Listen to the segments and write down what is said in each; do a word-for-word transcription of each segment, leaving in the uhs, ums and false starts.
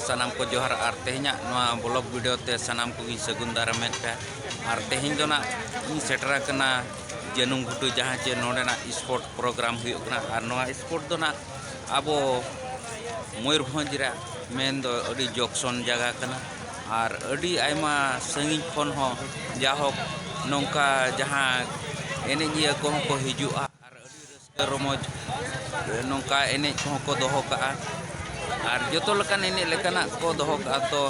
ᱥᱟᱱᱟᱢ ᱠᱚ ᱡᱚᱦᱟᱨ᱾ ᱟᱨ ᱛᱮᱦᱮᱧᱟᱜ ᱱᱚᱣᱟ ᱵᱞᱚᱜ ᱵᱷᱤᱰᱤᱭᱳ ᱛᱮ ᱥᱟᱱᱟᱢ ᱠᱚᱜᱮᱧ ᱥᱟᱹᱜᱩᱱ ᱫᱟᱨᱟᱢᱮᱫ ᱯᱮᱭᱟ᱾ ᱟᱨ ᱛᱮᱦᱮᱧ ᱫᱚ ᱱᱟᱜ ᱤᱧ ᱥᱮᱴᱮᱨ ᱟᱠᱟᱱᱟ ᱡᱟᱹᱱᱩᱢ ᱜᱷᱩᱴᱩ, ᱡᱟᱦᱟᱸ ᱪᱮ ᱱᱚᱰᱮᱱᱟᱜ ᱥᱯᱳᱨᱴ ᱯᱨᱳᱜᱨᱟᱢ ᱦᱩᱭᱩᱜ ᱠᱟᱱᱟ᱾ ᱟᱨ ᱱᱚᱣᱟ ᱥᱯᱳᱨᱴ ᱫᱚ ᱱᱟᱜ ᱟᱵᱚ ᱢᱚᱭᱩᱨᱵᱷᱚᱸᱡᱽ ᱨᱮᱭᱟᱜ ᱢᱮᱱ ᱫᱚ ᱟᱹᱰᱤ ᱡᱚᱸᱠᱥᱚᱱ ᱡᱟᱭᱜᱟ ᱠᱟᱱᱟ᱾ ᱟᱨ ᱟᱹᱰᱤ ᱟᱭᱢᱟ ᱥᱟᱺᱜᱤᱧ ᱠᱷᱚᱱ ᱦᱚᱸ, ᱡᱟᱭᱦᱳᱠ, ᱱᱚᱝᱠᱟ ᱡᱟᱦᱟᱸ ᱮᱱᱮᱡᱤᱭᱟᱹ ᱠᱚᱦᱚᱸ ᱠᱚ ᱦᱤᱡᱩᱜᱼᱟ᱾ ᱟᱨ ᱟᱹᱰᱤ ᱨᱟᱹᱥᱠᱟᱹ ᱨᱚᱢᱚᱡᱽ ᱱᱚᱝᱠᱟ ᱮᱱᱮᱡ ᱠᱚᱦᱚᱸ ᱠᱚ ᱫᱚᱦᱚ ᱠᱟᱜᱼᱟ᱾ ᱟᱨ ᱡᱚᱛᱚ ᱞᱮᱠᱟᱱ ᱮᱱᱮᱡ ᱞᱮᱠᱟᱱᱟᱜ ᱠᱚ ᱫᱚᱦᱚ ᱠᱟᱜᱼᱟ, ᱛᱚ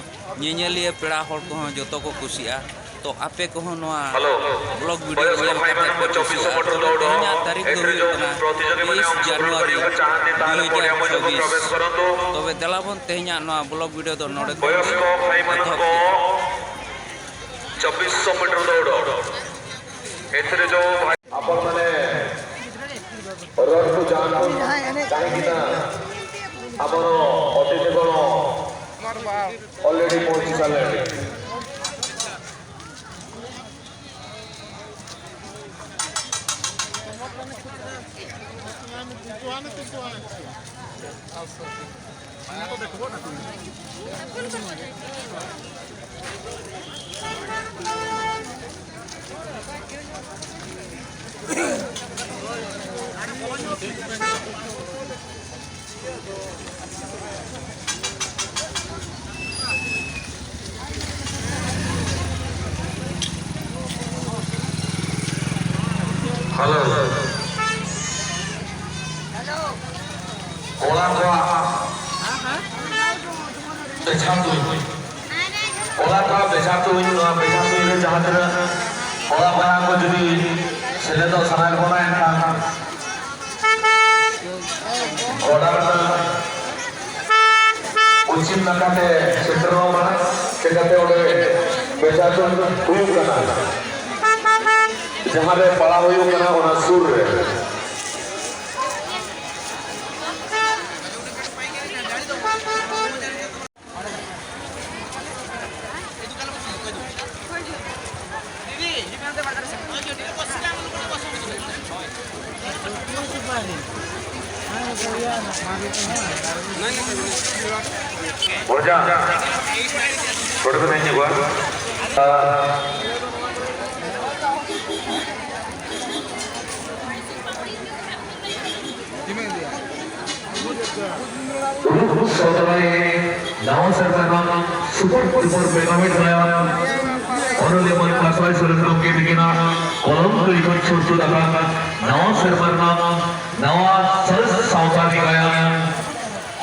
ᱧᱮᱧᱮᱞᱤᱭᱟᱹ ᱯᱮᱲᱟ ᱦᱚᱲ ᱠᱚᱦᱚᱸ ᱡᱚᱛᱚ ᱠᱚ ᱠᱩᱥᱤᱜᱼᱟ᱾ ᱛᱚ ᱟᱯᱮ ᱠᱚᱦᱚᱸ ᱱᱚᱣᱟ ᱦᱮᱞᱳ, ᱵᱞᱚᱜ ᱵᱷᱤᱰᱤᱭᱳ ᱵᱚᱭᱚᱥ ᱧᱮᱞ ᱠᱚ ᱠᱟᱛᱮ ᱦᱩᱭᱩᱜ ᱯᱮ ᱠᱟᱱᱟ ᱠᱩᱥᱤᱜᱼᱟ᱾ ᱪᱚᱵᱵᱤᱥ ᱩᱢᱮᱨ ᱨᱮ ᱛᱚᱵᱮ ᱫᱚ ᱛᱮᱦᱮᱧᱟᱜ ᱛᱟᱹᱨᱤᱠᱷ ᱫᱚ ᱮᱱᱴᱨᱤ ᱦᱩᱭᱩᱜ ᱡᱚᱝ ᱠᱟᱱᱟ ᱯᱨᱚᱛᱤᱡᱳᱜᱤᱛᱟ ᱛᱮᱭᱤᱥ ᱱᱤᱭᱚᱢ ᱡᱟᱱᱩᱣᱟᱨᱤ ᱯᱨᱚᱠᱟᱨᱤᱭᱚ ᱪᱟᱦᱟᱱ ᱱᱮᱛᱟ ᱫᱩ ᱦᱟᱡᱟᱨ ᱯᱚᱰᱤᱭᱟᱢ ᱨᱮ ᱪᱚᱵᱵᱤᱥ᱾ ᱯᱨᱚᱵᱮᱥ ᱠᱚᱨᱚᱱᱛᱩ᱾ ᱛᱚᱵᱮ ᱫᱮᱞᱟ ᱵᱚᱱ ᱛᱮᱦᱮᱧᱟᱜ ᱱᱚᱣᱟ ᱵᱞᱚᱜ ᱵᱷᱤᱰᱤᱭᱳ ᱫᱚ ᱱᱚᱰᱮ ᱠᱷᱚᱱ ᱵᱚᱭᱚᱥ ᱜᱮ ᱠᱚ ᱦᱟᱭᱢᱟᱱ ᱮᱛᱚᱦᱚᱵ ᱠᱚ ᱠᱮᱫᱟ᱾ ᱪᱚᱵᱵᱤᱥ ᱩᱢᱮᱨ ᱨᱮ ᱫᱚ ᱩᱰᱚᱠ᱾ ᱮᱱᱛᱮ ᱨᱮᱦᱚᱸ ᱟᱵᱚ ᱢᱟᱱᱮ ᱨᱚᱲ ᱠᱚ ᱡᱟᱦᱟᱸ ᱠᱚ ᱛᱟᱦᱮᱸ ᱠᱟᱱᱟ, ᱟᱵᱚ ᱚᱛᱤᱛ ᱠᱷᱚᱱ already ᱯᱚᱸᱪᱤᱥ ᱥᱟᱞ ᱨᱮ᱾ ᱦᱮᱞᱳ᱾ ᱠᱚᱲᱟ ᱠᱚᱣᱟᱜ ᱵᱮᱡᱷᱟ ᱛᱩᱧ᱾ ᱠᱚᱲᱟ ᱠᱚᱣᱟᱜ ᱵᱮᱡᱷᱟ ᱛᱩᱧ, ᱱᱚᱣᱟ ᱵᱮᱡᱷᱟ ᱛᱩᱧ ᱨᱮ ᱡᱟᱦᱟᱸ ᱛᱤᱱᱟᱹᱜ ᱠᱚᱲᱟ ᱠᱚᱲᱟ ᱠᱚ ᱡᱩᱫᱤ ᱥᱮᱞᱮᱫᱚᱜ ᱥᱟᱱᱟᱭᱮᱫ ᱵᱚᱱᱟ, ᱮᱱᱠᱷᱟᱱ ᱜᱚᱰᱟ ᱨᱮᱱᱟᱜ ᱯᱚᱪᱷᱤᱢ ᱱᱟᱠᱷᱟ ᱛᱮ ᱥᱮᱴᱮᱨᱚᱜ ᱢᱟ, ᱪᱮᱠᱟᱛᱮ ᱚᱸᱰᱮ ᱵᱮᱡᱷᱟ ᱛᱩᱧ ᱦᱩᱭᱩᱜ ᱠᱟᱱᱟ, ᱡᱟᱦᱟᱸ ᱨᱮ ᱯᱟᱲᱟᱣ ᱦᱩᱭᱩᱜ ᱠᱟᱱᱟ ᱚᱱᱟ ᱥᱩᱨ ᱨᱮ᱾ ᱵᱚᱲᱡᱟ, ᱱᱚᱰᱮ ᱵᱮᱱ ᱦᱮᱡ ᱧᱚᱜᱚᱜᱼᱟ᱾ ᱩᱫᱩᱜ ᱥᱚᱫᱚᱨᱟᱭ ᱱᱟᱣᱟ ᱥᱮᱨᱢᱟ ᱨᱮᱱᱟᱜ super duper benefit ᱜᱟᱭᱟᱱ ᱚᱱᱚᱞᱤᱭᱟᱹ ᱢᱟᱹᱱᱤᱠ ᱞᱟᱥᱟᱭ ᱥᱚᱨᱮᱱ ᱜᱚᱢᱠᱮ ᱛᱤᱠᱤᱱᱟᱜ ᱠᱚᱞᱚᱢ ᱛᱩᱞᱤ ᱠᱷᱚᱱ ᱪᱷᱩᱨᱛᱩᱫ ᱟᱠᱟᱱ ᱱᱟᱣᱟ ᱥᱮᱨᱢᱟ ᱨᱮᱱᱟᱜ ᱱᱟᱣᱟ ᱥᱟᱹᱡ ᱥᱟᱶᱛᱟᱨᱤ ᱜᱟᱭᱟᱱ᱾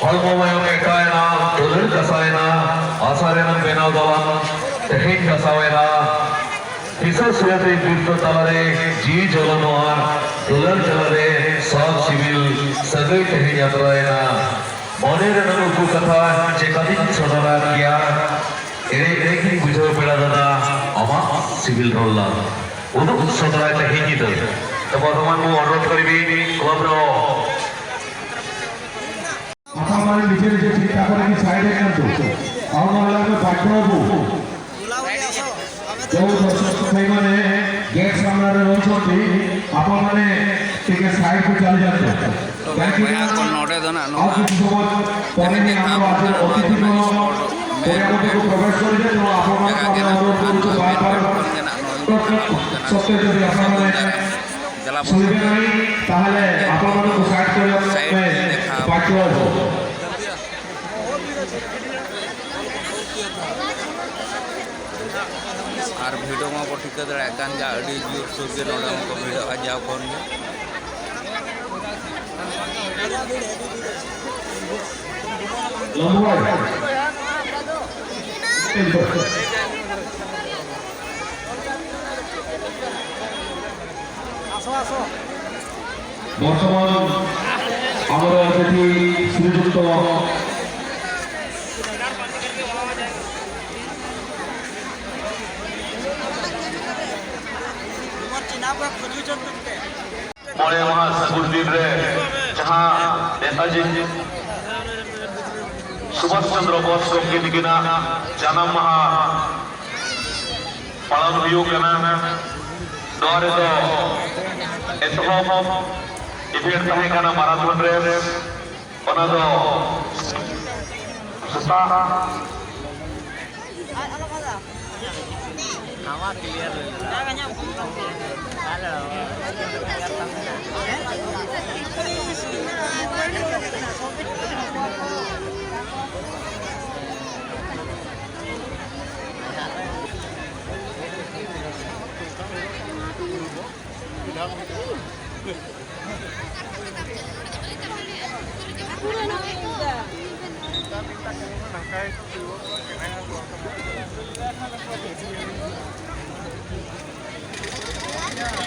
ᱦᱚᱲᱢᱚ ᱢᱟᱭᱟᱢ ᱮᱴᱟᱭᱮᱱᱟ, ᱫᱩᱞᱟᱹᱲ ᱫᱟᱥᱟᱭᱮᱱᱟ, ᱟᱥᱟ ᱨᱮᱱᱟᱜ ᱵᱮᱱᱟᱣ ᱫᱚᱞᱟᱱ ᱛᱮᱦᱮᱧ ᱫᱟᱥᱟᱣᱮᱱᱟ᱾ ᱦᱤᱥᱟᱹ ᱥᱩᱭᱟᱹᱛᱮ ᱵᱤᱨᱛᱚ ᱛᱟᱞᱟᱨᱮ ᱡᱤᱣᱤ ᱡᱚᱞᱚᱱᱚᱜᱼᱟ, ᱫᱩᱞᱟᱹᱲ ᱡᱟᱞᱟᱨᱮ ᱥᱟᱫ ᱥᱤᱵᱤᱞ ᱥᱟᱹᱜᱟᱹᱭ ᱛᱮᱦᱮᱧ ᱟᱛᱨᱟᱭᱮᱱᱟ᱾ ᱢᱚᱱᱮ ᱨᱮᱱᱟᱜ ᱩᱠᱩ ᱠᱟᱛᱷᱟ ᱪᱮᱠᱟᱛᱤᱧ ᱥᱚᱫᱚᱨᱟᱫ ᱜᱮᱭᱟ, ᱮᱲᱮ ᱮᱲᱮ ᱜᱤᱧ ᱵᱩᱡᱷᱟᱹᱣ ᱯᱮᱲᱟ ᱫᱟᱫᱟ ᱟᱢᱟᱜ ᱥᱤᱵᱤᱞ ᱨᱚᱲ ᱞᱟᱝ ᱩᱫᱩᱜ ᱥᱚᱫᱚᱨᱟᱭ ᱛᱮᱦᱮᱧ ᱧᱤᱫᱟᱹ᱾ ᱛᱚ ᱵᱚᱨᱛᱚᱢᱟᱱ ᱵᱚ ᱚᱱᱩᱨᱳᱫᱷ ᱠᱚᱨᱤᱵᱤ ᱠᱞᱟᱵᱽ ᱨᱮ ᱟᱯᱟᱢᱟᱱᱮ ᱱᱤᱡᱮ ᱱᱤᱡᱮ ᱪᱤᱱᱛᱟ ᱠᱚᱨᱮ ᱜᱮ side ᱮ ᱠᱟᱱ ᱛᱚ᱾ ᱟᱵᱚ ᱢᱟ ᱟᱞᱟᱝ ᱢᱮ ᱯᱟᱴᱷᱚ ᱟᱵᱚ᱾ ଯୋଉ ଦର୍ଶକ ଭାଇମାନେ ଗେଟ୍ ସାମ୍ନାରେ ରହୁଛନ୍ତି, ଆପଣମାନେ ଟିକେ ସାଇଡ୍ କୁ ଚାଲି ଯାଆନ୍ତୁ। କାହିଁକି ନା ଆଉ କିଛି ସମୟ ପରେ ହିଁ ଆମର ଆଜିର ଅତିଥିଗଣ ପଡ଼ିଆ ମଧ୍ୟକୁ ପ୍ରବେଶ କରିବେ। ତେଣୁ ଆପଣମାନଙ୍କୁ ଆମେ ଅନୁରୋଧ କରୁଛୁ ବାରମ୍ବାର ସତ୍ୟ ଯଦି ଆପଣମାନେ ଶୁଣିବେ ନାହିଁ, ତାହେଲେ ଆପଣମାନଙ୍କୁ ସାଇଡ୍ କରିବା ପାଇଁ ବାଧ୍ୟ ହେବ। ᱟᱨ ᱵᱷᱤᱲ ᱢᱟ ᱵᱚ ᱴᱷᱤᱠᱟᱹ ᱫᱟᱲᱮᱭᱟᱜ ᱠᱟᱱ ᱜᱮᱭᱟ, ᱟᱹᱰᱤ ᱡᱳᱨᱥᱳᱨ ᱜᱮ ᱱᱚᱰᱮ ᱢᱟᱠᱚ ᱵᱷᱤᱲᱚᱜᱼᱟ ᱡᱟᱣ ᱠᱷᱚᱱ ᱜᱮ᱾ ବର୍ତ୍ତମାନ ଆମର ଅତିଥି ଶ୍ରୀଯୁକ୍ତ ᱢᱚᱬᱮ ᱢᱟᱦᱟ ᱥᱟᱹᱜᱩᱱ ᱫᱤᱱ ᱨᱮ ᱡᱟᱦᱟᱸ ᱱᱮᱛᱟᱡᱤ ᱥᱩᱵᱷᱟᱥ ᱪᱚᱱᱫᱨᱚ ᱵᱳᱥ ᱜᱚᱢᱠᱮ ᱛᱤᱠᱤᱱᱟᱜ ᱡᱟᱱᱟᱢ ᱢᱟᱦᱟ ᱯᱟᱞᱚᱱ ᱦᱩᱭᱩᱜ ᱠᱟᱱᱟ᱾ ᱱᱚᱣᱟ ᱨᱮᱫᱚ ᱮᱛᱚᱦᱚᱵ event ᱛᱟᱦᱮᱸ ᱠᱟᱱᱟ marathon race, ᱚᱱᱟ ᱫᱚ ᱱᱟᱣᱟ ᱠᱞᱤᱭᱟᱨ ᱞᱮᱱᱟ᱾ ᱦᱮᱞᱳ᱾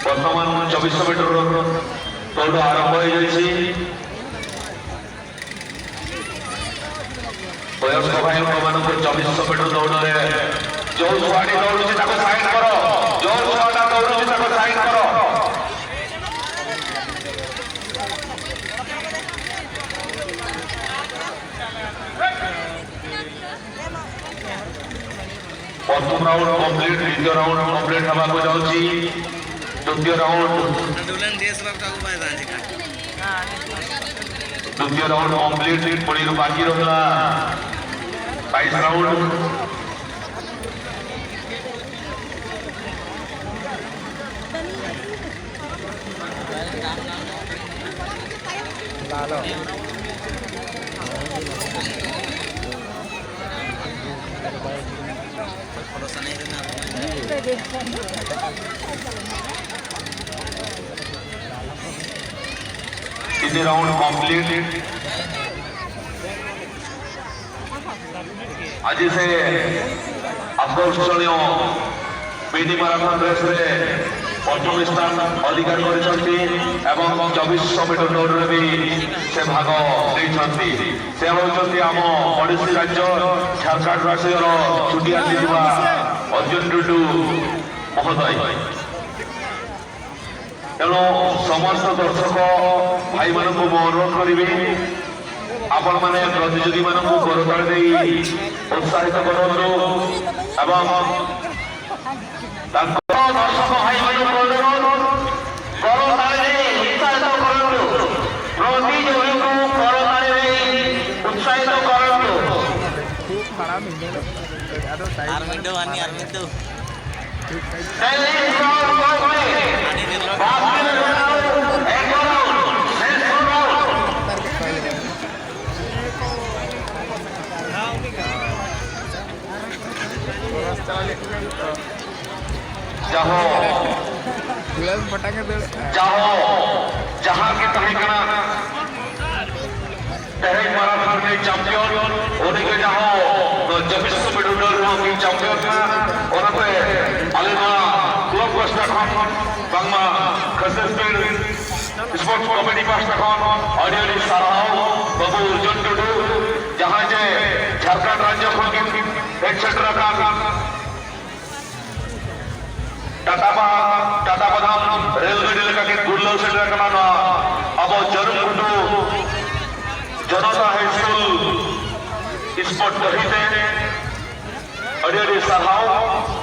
ବର୍ତ୍ତମାନ ଚବିଶ ମିଟର ଦୌଡ଼ ଆରମ୍ଭ ହେଇଯାଇଛି। ବୟସ୍କ ଭାଇଙ୍କ ମାନଙ୍କୁ ଚବିଶ ମିଟର ଦୌଡ଼ରେ ଯୋଉ ଛୁଆଟି ଦୌଡ଼ୁଛି ତାକୁ ସାଇଡ କର, ଯୋଉ ଛୁଆଟା ଦୌଡ଼ୁଛି ତାକୁ ସାଇଡ କର। ପ୍ରଥମ ରାଉଣ୍ଡ କମ୍ପ୍ଲିଟ, ଦ୍ୱିତୀୟ ରାଉଣ୍ଡ କମ୍ପ୍ଲିଟ ହେବାକୁ ଯାଉଛି। ଦ୍ୱିତୀୟ ରାଉଣ୍ଡ, ଦ୍ୱିତୀୟ ରାଉଣ୍ଡ କମ୍ପ୍ଲିଟ, ପୁଣି ବାକି ରହିଲା ବାଇଶ ରାଉଣ୍ଡ। ତିନି ରାଉଣ୍ଡ କମ୍ପ୍ଲିଟ। ଆଜି ସେ ଆକର୍ଷଣୀୟ ମିନି ମାରାଥନ ରେସରେ ପ୍ରଥମ ସ୍ଥାନ ଅଧିକାର କରିଛନ୍ତି ଏବଂ ଚବିଶଶହ ମିଟର ଦୌଡ଼ରେ ବି ସେ ଭାଗ ନେଇଛନ୍ତି। ସେ ହେଉଛନ୍ତି ଆମ ପଡ଼ୋଶୀ ରାଜ୍ୟ ଝାଡ଼ଖଣ୍ଡ ରାଜ୍ୟର ଛୁଟି ଆସିଥିବା ଅର୍ଜୁନ ଟୁଡୁ ମହୋଦୟ। ତେଣୁ ସମସ୍ତ ଦର୍ଶକ ଭାଇମାନଙ୍କୁ ମୁଁ ଅନୁରୋଧ କରିବି, ଆପଣମାନେ ପ୍ରତିଯୋଗୀମାନଙ୍କୁ କରତାଳି ଦେଇ ଉତ୍ସାହିତ କରନ୍ତୁ ଏବଂ ତାଙ୍କ ଦର୍ଶକ ଭାଇମାନଙ୍କୁ ଅନୁରୋଧ, କରତାଳି ଦେଇ ଉତ୍ସାହିତ କରନ୍ତୁ, ପ୍ରତିଯୋଗୀଙ୍କୁ କରତାଳି ଦେଇ ଉତ୍ସାହିତ କରନ୍ତୁ। ᱟᱨ ᱢᱤᱫ ᱫᱷᱟᱣ ᱦᱟᱹᱱᱤ ᱟᱨ ᱢᱤᱫ ᱫᱷᱟᱣ᱾ ᱡᱟᱦᱳ, ᱜᱩᱞᱟᱹᱢ ᱯᱟᱴᱟ ᱜᱮ ᱫᱟᱹᱲ᱾ ᱡᱟᱦᱳ, ᱡᱟᱦᱟᱸ ᱜᱮ ᱛᱟᱦᱮᱸ ᱠᱟᱱᱟ, ᱛᱮᱦᱮᱧ ᱢᱟᱨᱟᱝ ᱦᱟᱯᱲᱟᱢ ᱨᱤᱱᱤᱡ ᱪᱟᱢᱯᱤᱭᱚᱱ, ᱩᱱᱤ ᱜᱮ ᱡᱟᱦᱳ ᱱᱚᱣᱟ ᱡᱟᱹᱯᱤᱫ ᱠᱚᱢᱤᱴᱤ ᱨᱤᱱᱤᱡ ᱪᱟᱢᱯᱤᱭᱚᱱ ᱠᱟᱱᱟ᱾ ᱚᱱᱟᱛᱮ ᱟᱞᱮ ᱱᱚᱣᱟ ᱠᱞᱟᱵᱽ ᱯᱟᱥᱴᱟ ᱠᱷᱚᱱ ᱵᱟᱝᱢᱟ ᱠᱷᱟᱥᱤ ᱥᱯᱤᱰ ᱥᱯᱳᱨᱴᱥ ᱠᱚᱢᱤᱴᱤ ᱯᱟᱥᱴᱟ ᱠᱷᱚᱱ ᱟᱹᱰᱤ ᱟᱹᱰᱤ ᱥᱟᱨᱦᱟᱣ ᱵᱟᱹᱵᱩ ᱚᱨᱡᱩᱱ ᱴᱩᱰᱩ, ᱡᱟᱦᱟᱸᱭ ᱡᱮ ᱡᱷᱟᱲᱠᱷᱚᱸᱰ ᱨᱟᱡᱽᱡᱚ ᱠᱷᱚᱱ ᱜᱮ ᱦᱮᱡ ᱥᱮᱴᱮᱨ ᱟᱠᱟᱱ᱾ ᱴᱟᱴᱟ ᱵᱟ-, ᱴᱟᱴᱟ ᱵᱟᱫᱟᱢ ᱨᱮᱞ ᱜᱟᱹᱰᱤ ᱞᱮᱠᱟ ᱜᱮ ᱜᱩᱨᱞᱟᱹᱣ ᱥᱮᱴᱮᱨ ᱟᱠᱟᱱᱟ ᱱᱚᱣᱟ ᱟᱵᱚ ᱡᱟᱹᱨᱩᱢ ᱜᱷᱩᱴᱩ ᱡᱚᱱᱚᱛᱟ ᱦᱟᱭ ᱥᱠᱩᱞ ᱥᱯᱳᱨᱴ ᱰᱟᱹᱦᱤ ᱛᱮ᱾ ᱟᱹᱰᱤ ᱟᱹᱰᱤ ᱥᱟᱨᱦᱟᱣ᱾